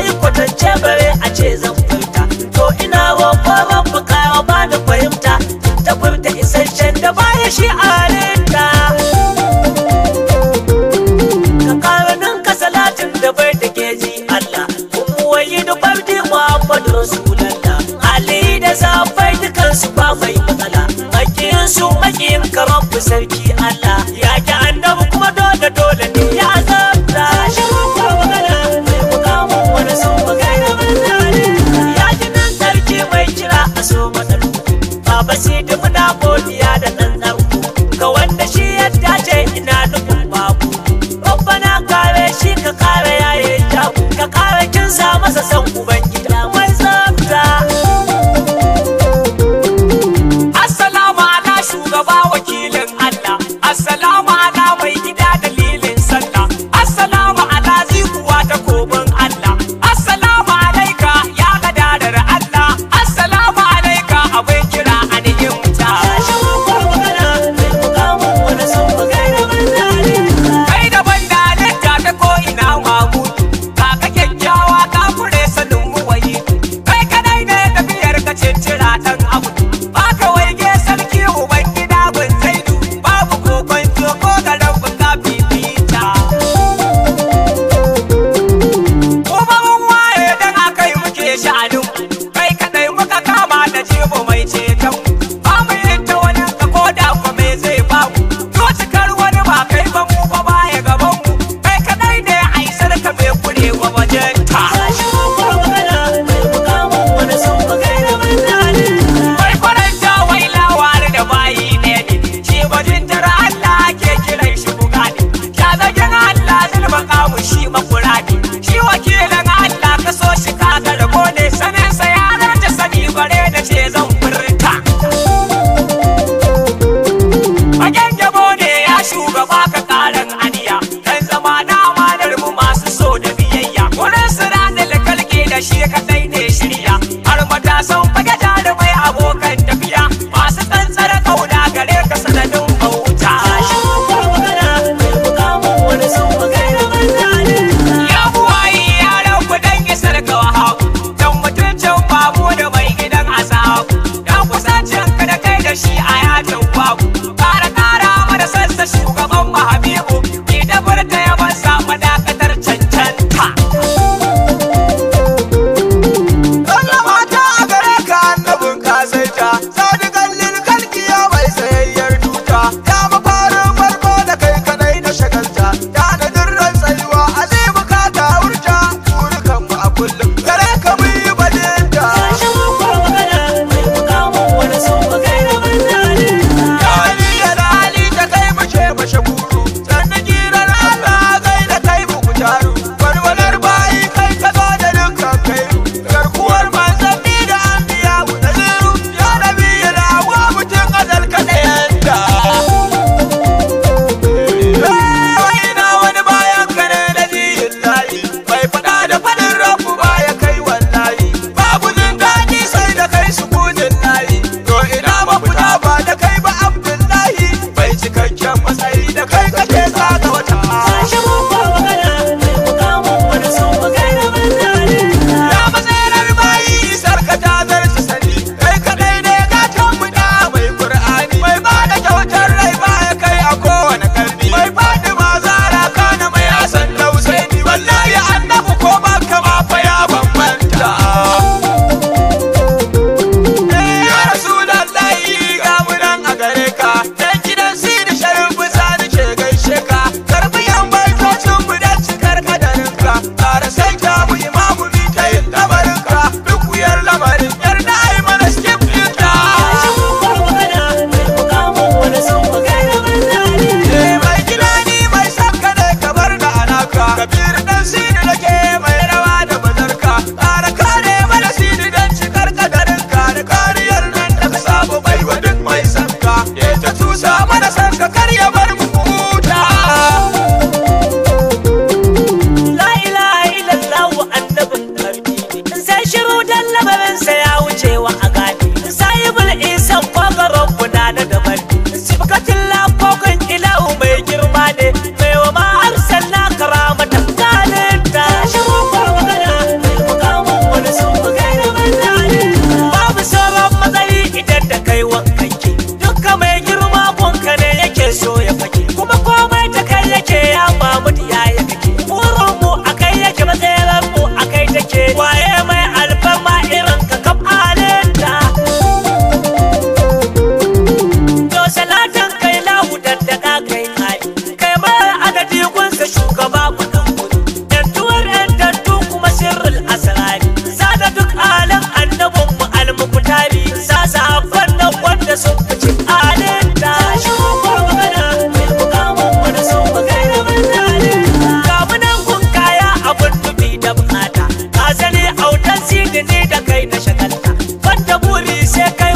yi kwatance bare a ce zan furta. To ina roƙon Rabbu ƙara bani fahimta, ta furta isasshen da baya shi a halitta. Ka ƙara ninka salatin da bai da keji Allah, kuma wayi da fardi Muhammadu Rasulallah. Ali da safai dukansu ba mai matsala, makiyin su makiyin ka Rabbu sarki Allah. Ya ki annabi kuma dole dole ne ya azabta. Shi ko magana mai mukamin wani sun buga da banzare. Ya ji nan sarki mai kira a so matsalu, Baba Sidi muna godiya da ɗan tsarku, ga wanda shi ya dace ina nufin babu. Rabbana kare shi ka kare yaye jabu, ka kare kinsa masa san Ubangida mai tsafta. Assalamu ala shugaba wakilin Allah. Assalamu ala mai gida dalilin sallah. Assalamu ala zikuwa ta kobin Allah. Assalamu alaika ya gadarar Allah. Assalamu alaika abin kira a ni'imta. Shi ko magana mai mukamin wani sun buga da banzare. Kai daban da halitta ta ko ina mamudu. Kaka kyakkyawa ka kure sanin Sai kai.